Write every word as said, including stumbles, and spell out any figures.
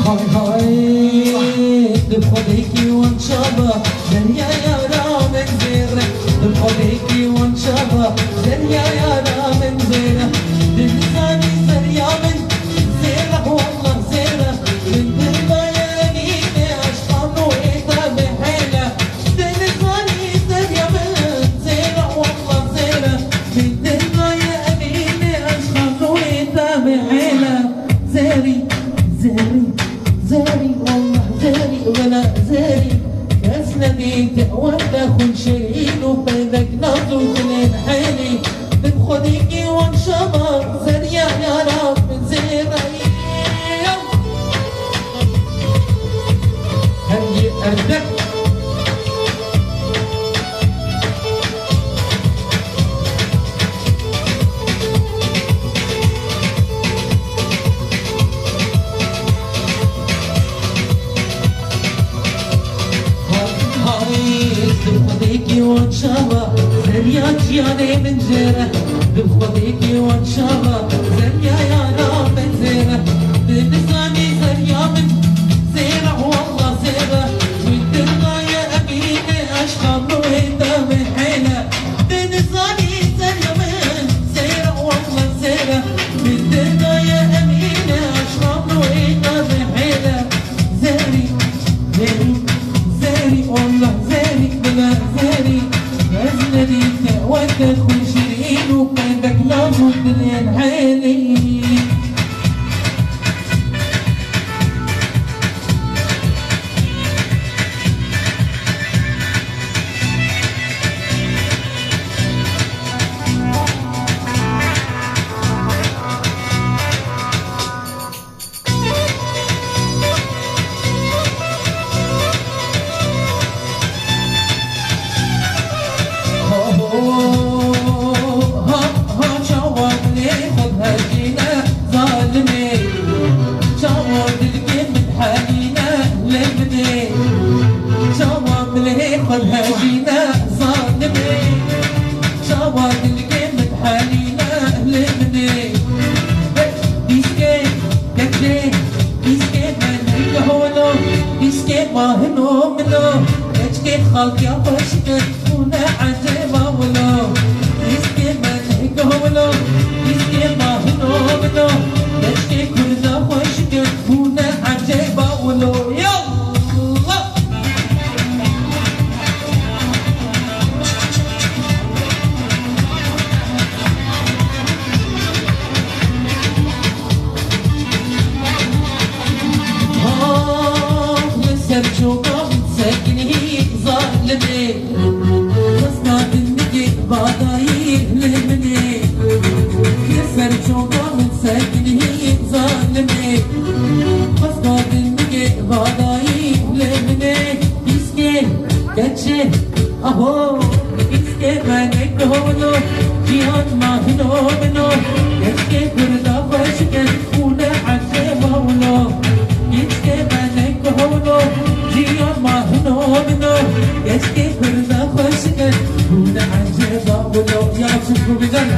Hay hay, di xwedekî wan çava, derya yara min zêr e. Di xwedekî wan çava, derya yara min zêr e. Di nizanî zerya min zêr e, wallah zêr e. Min dil daye nîne eşqan û êta bihêle. Di nizanî zerya min zêr e, wallah zêr e. Min dil daye nîne eşqan û êta bihêle. Zerî, zerî, zerî, wallah zerî, wela zerî. Kes nedît weke xwe şirîn û peyvek naz û dilên hêlî. Bi xwedîkî wan şama zerya yara bi zêreyî. Hemî erdek. Hay, hay, di xwedekî wan çava, derya çiyanê min jêre. Di xwedekî wan çava, derya yara min zêre. Di nizanî zerya min zêre, wallah zêre. Min dil daye emîne eşqa min wê dame hêle. Di nizanî zerya min zêre, wallah zêre. Min dil daye emîne eşqa min wê dame hêle. Zerî, zerî, zerî, wallah zerî, bila zerî. Ez nedîte weke xwe şirîn û qeybek naz û dilên hêlî. Çawa dilgê min helîne ehlê min ê. Hey, dîskê, keçê, dîskê me neyke holo, dîskê mahino mino, keçkê xaltiya xweşik e, bûne ecêba wilo. Dîskê me neyke holo, dîskê mahino mino, keçkê kurda xweşik e, bûne ecêba wilo. Yallah! Ax, li ser çoka min sekinî zalimê. Xwesta dindikê vadayî li min ê. Li ser çoka min sekinî zalimê. Xwesta dindikê vadayî li min ê. Dîskê, keçê, aho, dîskê me neyke holo, ciyan mahino mino, keçkê kurda xweşik e, bûne ecêba wilo. Dîskê me neyke holo, ciyan mahino mino, keçkê kurda xweşik e, bûne ecêba wilo. Ya çi ku bidan.